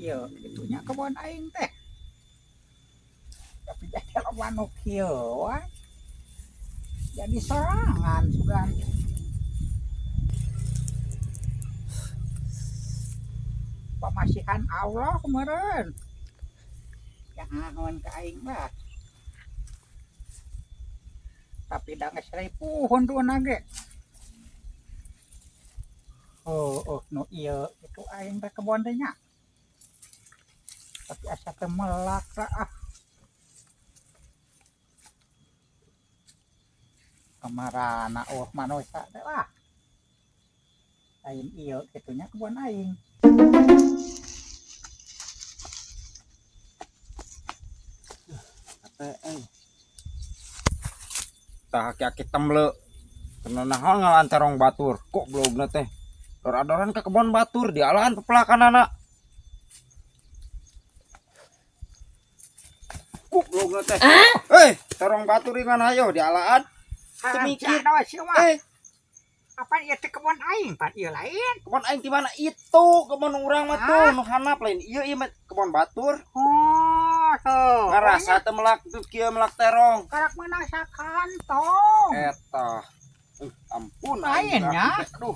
Ieu kitu nya kebon aing teh. Tapi jadi loba nu kieu we. Jadi sorangan sugan. Pamasihan Allah meureun. Jangan ka aing lah. Tapi da geus ripuhun dueuna ge. Oh, oh, nu ieu kitu aing teh kebon teh nya. Tapi asa teu melak lah ah. Kamarana oh manusia teh lah. Lain ieu kitu nya kebon aing. Tah aki-aki temle. Kena naon ngalaan terong batur. Goblogna teh. Dor-adoran ke kebon batur dialaan pepelakanana. Goblogna teh. Terong batur ingan hayo dialaan. Teu mikir. Apa ieu teh kebon aing? Pan ieu lain. Kebon aing di mana itu? Kebon urang mah tuh nu hanap lain. Ieu ieu mah kebon batur. Oh, tuh. Ngarasa teh melak tuh kieu melak terong. Karak meunang sakantong. Eta. Ampun lain nya. Aduh.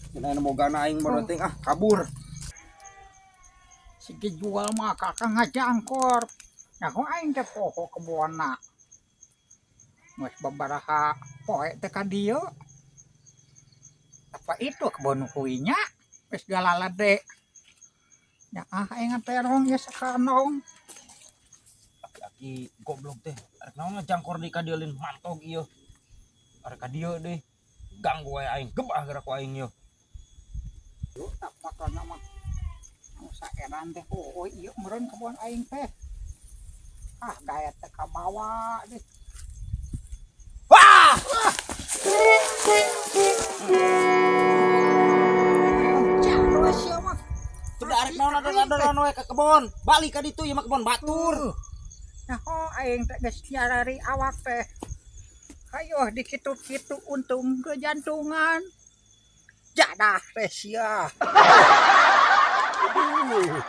Cenah bogana aing baru teuing ah kabur. Si jual mah kakak ngajangkor. Nyaho aing teh poho kebonna. Geus babaraha poe teh ka dieu. Apa itu kebon huinya? Geus galalade. Ya ah aing terong ieu sakanong. Aki-aki goblok teh. Arek naon ngajangkor di ka dieu lin mantog ieu. Arek ka dieu deh. Ganggu wae aing, gebah geura ku aing ieu. Tak motorna mah. Nu saeran teh oh ieu meureun kebon aing teh. Ah gaet teh kabawa deh. Wah! Sudah arek naon adon-adonan we ka kebon. Balik ka ditu ieu mah kebon batur. Nah, oh aing teh geus nyarari awak teh. Hayoh dikitu-kitu untung ke jantungan. Jadah teh sia. Aduh.